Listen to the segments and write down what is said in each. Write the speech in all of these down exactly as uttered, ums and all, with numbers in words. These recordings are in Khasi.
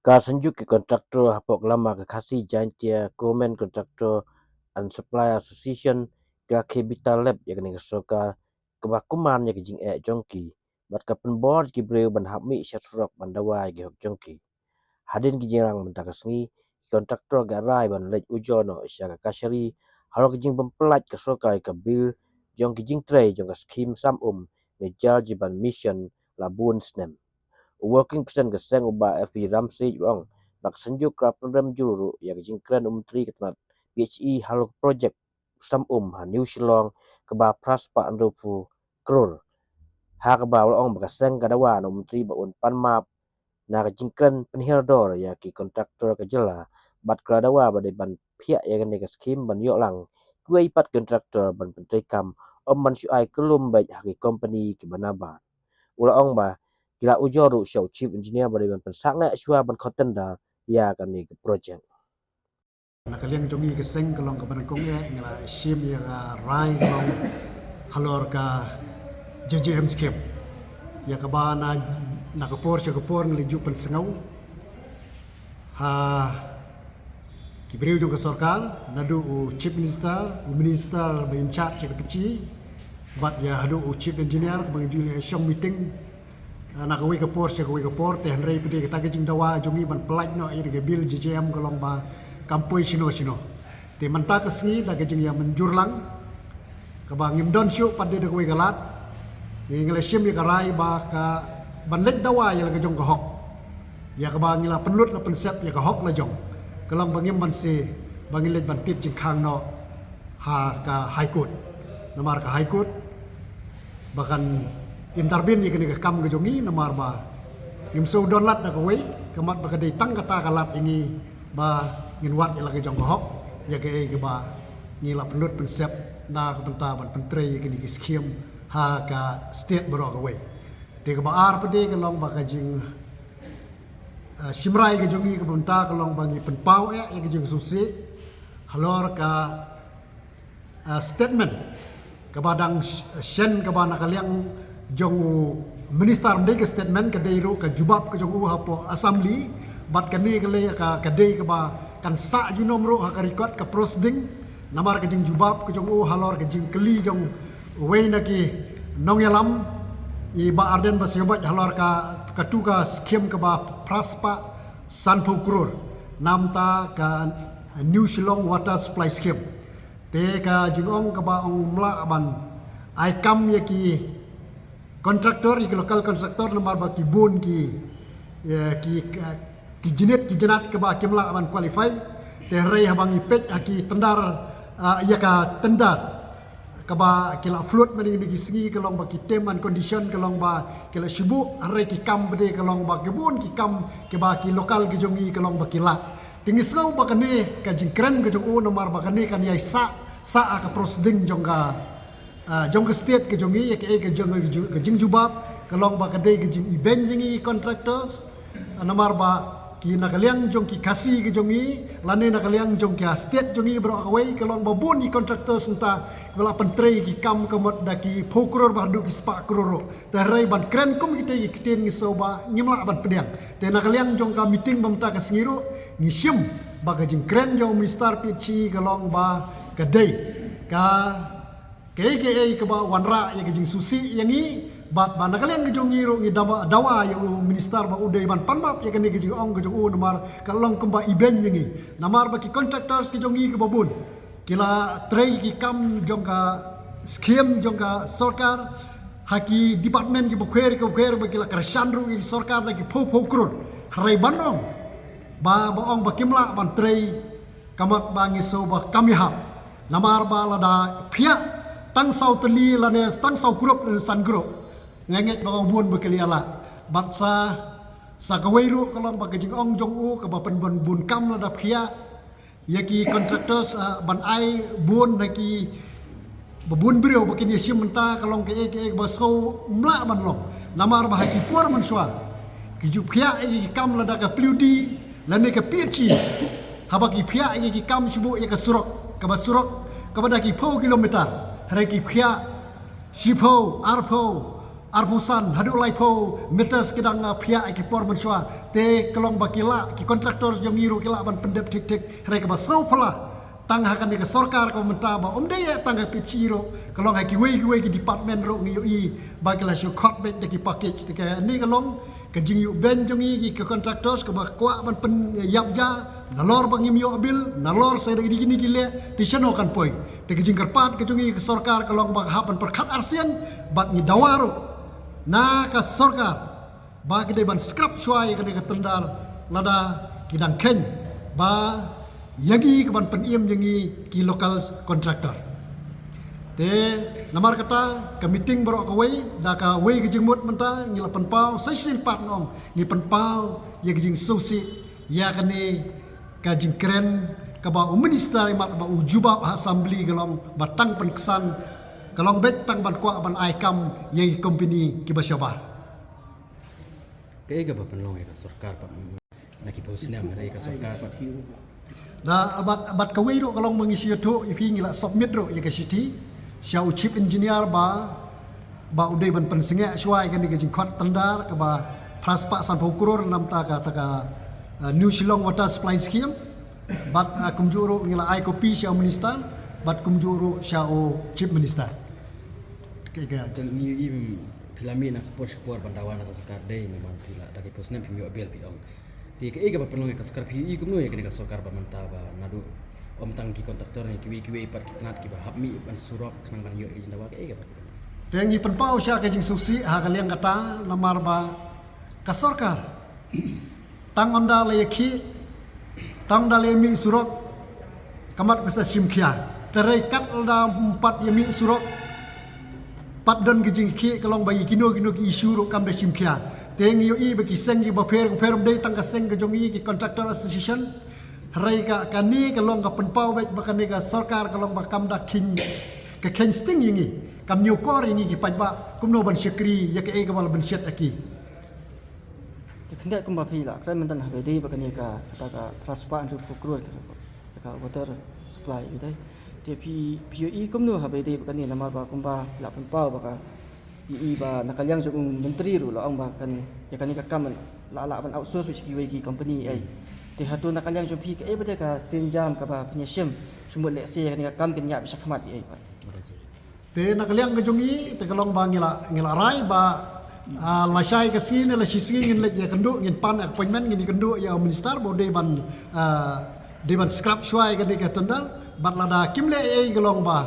Ka Synjuk ki Kontraktor hapoh ka lama ka Khasi Jaintia Government Contractor and Supplier Association ka khie bynta lep ïa kane ka sorkar kaba kuman ïa ka jingeh jong ki bad ka pynbor ki briew ban hap mih sha surok ban dawa ïa ki hok jong ki. Hadien ki jingrang mynta ka sngi, ki kontraktor ki rai ban leit ujor noh sha ka kashari halor ka jingbym pyllait ka sorkar ïa ka bill jong ki jingtrei jong ka skhim sam um ne Jal Jeevan Mission la bun snem. U Working President ka seng u Bah F P Ramsey u ong ba ka Synjuk ka la pynrem jur ruh ïa ka jingkren u Myntri ka tnat P H E halor ka projek sam um ha New Shillong kaba phra spah hynriewphew klur. Ha kaba u la ong ba ka seng ka dawa na u Myntri ba un pan map na ka jingkren pynhiar dor ïa ki kontraktor ka jylla bad ka la dawa ba dei ban phiah ïa kane ka skhim ban ïoh lang kiwei pat kontraktor ban pyntrei kam, ym ban shu ai kyllum beit ha ki kompani kiba nabar. U la ong ba ki la ujor ruh sha u Chief Engineer ba dei ban pynsangeh shuwa ban khot tender ïa kane ka projek. Na ka liang jong ngi ka seng ka long kaba nyngkong eh ngi la shim ïa ka rai ka long halor ka J J M skhim. Ïa kaba na, na ka por sha ka por ngi la ju pynsngew ha ki briew jong ka sorkar, naduh u Chief Minister, u Minister ba in charge sha ka P H E, bad ïa haduh u Chief Engineer kaba ngi ju leit shong meeting, ah, na kawei ka por sha kawei ka por, te hynrei pat de kata ka jingdawa jong ngi ban pyllait noh ïa ka bill J J M ka long ba kam poi shano shano. Te mynta ka sngi da ka jingïamynjur lang kaba ngim don shuh pat de da kawei ka lad, ngi la shim ïa ka rai ba ka ban leit dawa ïa la ka jong ka hok, ïa kaba ngi la pynlut la pynsep ïa ka hok la jong, ka long ba ngim banse ba ngin leit ban tied jingkhang noh ha ka High Court. Namar ka High Court ba kan intervene ïa kane ka kam ka jong ngi, namar ba ngim sngewdon lad da kawei, ka mut ba ka dei tang kata ka lad ïa ngi ba ngin wad ïa la ka jong ka hok ïa kaei kaba ngi la pynlut pynsep na ka bynta ban pyntrei ïa kine ki skhim ha ka state baroh kawei. Te kaba ar pat de ka long ba ka jing, ah, shim rai ka jong ngi ka bynta ka long ba ngi pynpaw eh ïa ka jingsngewsih halor ka, ah, statement kaba dang sh-, send kaba na ka liang jong u Minister, ym dei ka statement, ka dei ruh ka jubab ka jong u hapoh Assembly. Bad kane ka lei ka, ka dei kaba kan sah junom ruh ha ka record ka proceeding. Namar ka jingjubab ka jong u halor ka jingkylli jong uwei na ki nongïalam, i Bah Ardent Basaiawmoit, halor ka, katu ka skhim kaba phra spah sanphew klur, namta ka New Shillong Water Supply Scheme. Te ka jingong kaba ong ym lah ban ai kam ïa ki contractor, ïa ki local contractor, namar ba ki bun ki, ïa ki, ki jingit ki jingat kaba kim lah ban qualify. Te hynrei haba ngi peit ha ki tender, ah, ïa ka tender kaba ki la float mynne ki sngi ka long ba ki term and condition ka long ba ki la shibun, hynrei ki kam pat de ka long ba ki bun ki kam kiba ki local ki jong ngi ka long ba ki lah. Te ngi sngew ba kane ka jingkren ka jong u namar ba kane kan ïai sah, sah ha ka proceeding jong ka, ah, jong ka state ka jong ngi, ïa kaei ka jong, ka jong, ka jingjubab ka long ba ka dei ka jingibeiñ jong ngi contractors. Namar ba ki na ka liang jong ki Khasi ka jong ngi lane na ka liang jong ki state jong ngi baroh kawei ka long ba bun ki contractors mynta kiba la pyntrei ki kam ka mut da ki phew klur bad haduh ki spah klur ruh. Te hynrei ban kren kum kita ki ktien ngi sngew ba ngim lah ban pdiang. Te na ka liang jong ka meeting ba mynta ka sngi ruh ngi shim ba ka jingkren jong u Minister P H E ka long ba ka dei ka kaei kaei kaba wanrah ïa ka jingsngewsih ïa ngi, bad ba na ka liang ka jong ngi ruh ngi dawa, dawa ïa u Minister ba u dei ban pan map ïa kane ka jingong ka jong u namar ka long kumba ibeiñ ïa ngi. Namar ba ki contractors ka jong ngi kiba bun ki la trei ki kam jong ka skhim jong ka sorkar ha ki department kiba khwir kiba khwir ba ki la kyrshan ruh ïa ki sorkar da ki phew phew klur. Hynrei ban ong ba, ba ong ba kim lah ban trei ka mut ba ngi sngew ba kam ïahap. Namar ba lada phiah tang saw tylli lane tang saw group lane san group, nga ngeit ba u bun ba ki la ïa lah. Bad sa, sa kawei ruh ka long ba ka jingong jong u kaba pynbun bun kam lada phiah ïa ki contractors, ah, ban ai bun na ki ba bun briew ba kin ïa shim mynta ka long kaei kaei ba sngew ym lah ban long. Namar ba ha ki por mynshuwa ki ju phiah ïa ki kam lada ka P W D lane ka P H E, haba ki phiah ïa ki kam shu buh ïa ka surok, kaba surok kaba da ki phew kilometer, hynrei ki phiah Shiphew, arphew, arphew san haduh laiphew meters ki dang, ah, phiah ïa ki por mynshuwa. Te ka long ba ki lah, ki contractors jong ngi ruh ki lah ban pyndep thik thik, hynrei kaba sngewphylla tang ha kane ka sorkar ka mynta ba ym dei ïa tang ka P H E ruh, ka long ha kiwei kiwei ki department ruh ngi ïohi ba ki la shu khot beit da ki package. Te kane ka long ka jingïoh beiñ jong ngi ki contractors kaba kwah ban pynïap ja, nalor ba ngim ïoh bill, nalor sa da kine ki leh, te shano kan poi. Te ka jingkyrpad ka jong ngi ka sorkar ka long ba ka hap ban pyrkhat arsien, bad ngi dawa ruh na ka sorkar ba ki dei ban scrap shuwa ïa kane ka tender lada ki dang kheiñ ba ïa ngi ka ban pynim ïa ngi ki local contractor. Te namar kata ka meeting baroh kawei, da kawei ka jingmut mynta ngi la pynpaw sa shisien pat ngi ong, ngi pynpaw ïa ka jingsngewsih ïa kane ka jingkren kaba u minister imat ba u jubab ha assembly ka long ba tang pynksan, ka long beit tang ban kwah ban ai kam ïa ki company kiba shabar. Kaei kaba pynlong ïa ka sorkar pat na ki phew snem, hynrei ka sorkar pat. Da bad, bad kawei ruh ka long ba ngi shu ïathuh ïa phi, ngi la submit ruh ïa ka shithi sha u chief engineer ba, ba u dei ban pynsngewsih shuwa ïa kane ka jingkhot tender kaba phra spah sanphew klur namar ta ka, ta ka, uh, New Shillong Water Supply Scheme. Bad, uh, kumjuh ruh ngi la ai copy sha u minister, bad kumjuh ruh sha u chief minister. Kaei ka jong ngi, i phi la mih na ka por sha ka por ban dawa na ka sorkar, dei namar phi la da ki phew snem phim ïoh bill phi ong. Te kaei kaba pynlong ïa ka sorkar, phi i kumno ïa kane ka sorkar ba mynta ba naduh ym tang ki contractor ne kiwei kiwei pat ki tnat kiba hap mih ban surok khnang ban ïoh ïa ka jingdawa, kaei kaba pynlong? Te ngi pynpaw sha ka jingsngewsih ha ka liang kata namar ba ka sorkar tang ynda la ïa khih, tang ynda la ïa mih surok, ka mat ka sa shim khia. Te hynrei kat lada ym pat ïa mih surok, pat don ka jingkhih, ka long ba ïa kino kino ki issue ruh kam da shim khia. Te ngi ïohi ba ki seng kiba pher ba pher, ym dei tang ka seng ka jong ngi ki contractor association, hynrei ka, kane ka long ka pynpaw beit ba kane ka sorkar ka long ba kam da kheiñ, ka kheiñ sting ïa ngi, kam ñiewkor ïa ngi ki paidbah kumno ban shakri ïa kaei kaba la pynshet ïa ki. Te khyndiat kumba phi la kren mynta, haba ïadei bad kane ka, kata ka phra spah hynriewphew klur ka, ka water supply, ïadei. Te phi, phi ïohi kumno haba ïadei bad kane, namar ba kumba la pynpaw ba ka, i, i ba na ka liang jong u myntri ruh la ong ba kan, ïa kane ka kam la, lah ban outsource sha kiwei ki company ei. Te hato na ka liang jong phi kaei pat ka sienjam kaba phin ïa shim, shu mut lehse ïa kane ka kam kan ïa bishar khmat ei pat? Te na ka liang ka jong ngi, te ka long ba ngi la, ngi la rai ba, ah, lashai ka sngi ne lashisngi ngin leit ïakynduh, ngin pan appointment, ngin ïakynduh ïa u minister ba u dei ban, ah, dei ban scrap shuwa ïa kane ka tender. Bad lada kim leh ei ei ka long ba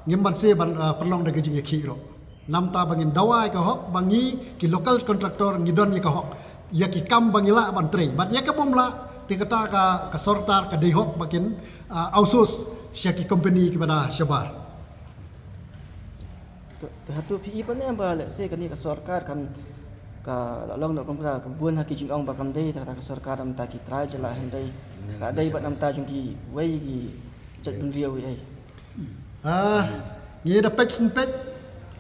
ngim banse ban, ah, pynlong da ka jingïakhih ruh. Namar ta ba ngin dawa ïa ka hok ba ngi ki local contractor ngi don ïa ka hok ïa ki kam ba ngi lah ban trei. Bad ïa ka bym lah, te kata ka, ka sorkar ka dei hok ba kin, ah, outsource sha ki company kiba na shabar. Te, te hato phi i pat ne em ba lehse kane ka sorkar kan, ka la long noh kumta ka bun ha ki jingong ba kam dei, te kata ka sorkar namar ta ki trai jylla, hynrei ka dei bad namar ta jong kiwei ki jaitbynriew ei. Ah, ngi da peit shen peit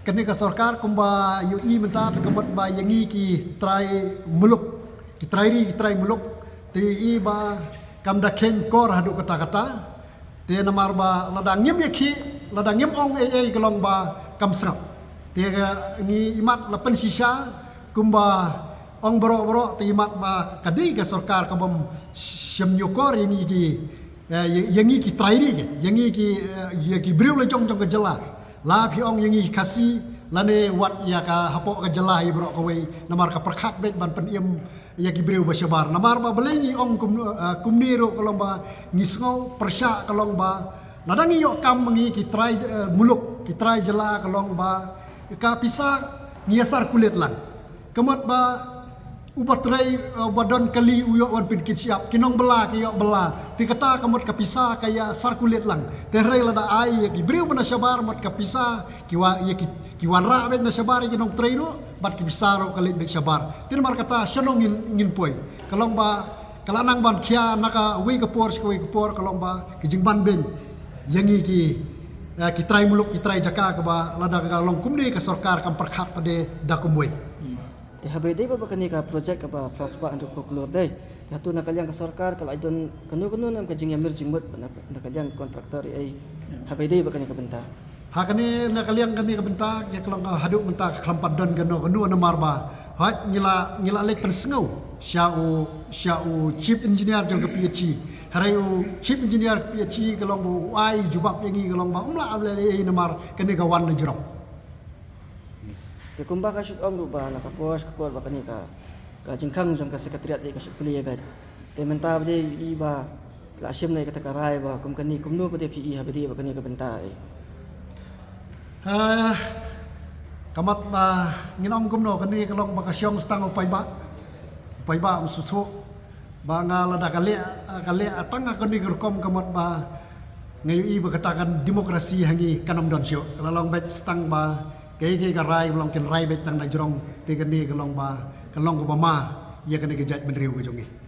kane ka sorkar kumba ïohi mynta, te ka mut ba ïa ngi ki trai muluk, ki trai ri, ki trai muluk, te i ba kam da kheiñ kor haduh katta katta. Te namar ba lada ngim ïakhih, lada ngim ong ei ei ka long ba kam sngap. Te ka ngi imat la pynshisha kumba ong baroh baroh, te imat ba ka dei ka sorkar ka bym shym ñiewkor ïa ngi ki, eh, ïa, ïa ngi ki trai ri, ïa ngi ki, eh, ïa ki briew la jong jong ka jylla. La phi ong ïa ngi ki Khasi lane wat ïa ka hapoh ka jylla hi baroh kawei, namar ka pyrkhat beit ban pynim ïa ki briew ba shabar. Namar ba balei ngi ong kum, eh, kumne ruh ka long ba ngi sngew pyrshah ka long ba lada ngi ïoh kam ma ngi ki trai, eh, muluk, ki trai jylla ka long ba ka pisa ngi ïa circulate lang. Ka mut ba uba trei, eh, uba don kali u ïoh wan pynkit shyiap, ki nongbylla ki ïoh bylla. Te kata ka mut ka pisa ka ïa circulate lang. Te hynrei lada ai ïa ki briew ba na shabar, mut ka pisa ki wa, ïa ki, ki wanrah beit na shabar ïa ki nongtrei ruh, bad ki pisa ruh ka leit beit shabar. Te namar kata shano ngin, ngin poi? Ka long ba ka la nang ban khia na kawei ka por sha kawei ka por, ka long ba ka jingban beiñ ïa ngi ki, eh, ki trai muluk, ki trai jaka, kaba lada ka long kumne ka sorkar kam pyrkhat pat de da kumwei. Te haba ïadei bad kane ka project kaba phra spah hynriewphew klur dei, te hato na ka liang ka sorkar ka la don kano kano ne em ka jingïamir jingmut na, na ka liang contractor ei, haba ïadei bad kane ka bynta? Ha kane na ka liang kane ka bynta, ïa ka long ka haduh mynta ka khlem pat don kano kano namar ba hooid ngi la, ngi la leit pynsngew sha u, sha u chief engineer jong ka PHE. Hynrei u chief engineer ka PHE ka long ba u ai jubab ïa ngi ka long ba um lah ap leh ei ei namar kane ka wan na jrong. Te kumba ka shu ong ruh ba na ka por sha ka por ba kane ka, ka jingkhang jong ka secretariat ka shu plie beit. Te mynta ba dei i ba la shim na kata ka rai ba kum kane kumno ba dei phi i ha ba dei ba kane ka bynta ei. Ha, ka mut ba ngin ong kumno, kane ka long ba ka shong stang u paidbah. U paidbah um shu suk ba nga lada ka leh, ka leh tang ha kane ka rukom ka mut ba nga ïohi ba kata ka demokrasi ha ngi kan ym don shuh. Ka la long beit stang ba kaei kaei ka rai ba long kin rai beit tang na jrong, te kane ka long ba, ka long kaba ma ïa kane ka jaitbynriew ka jong ngi.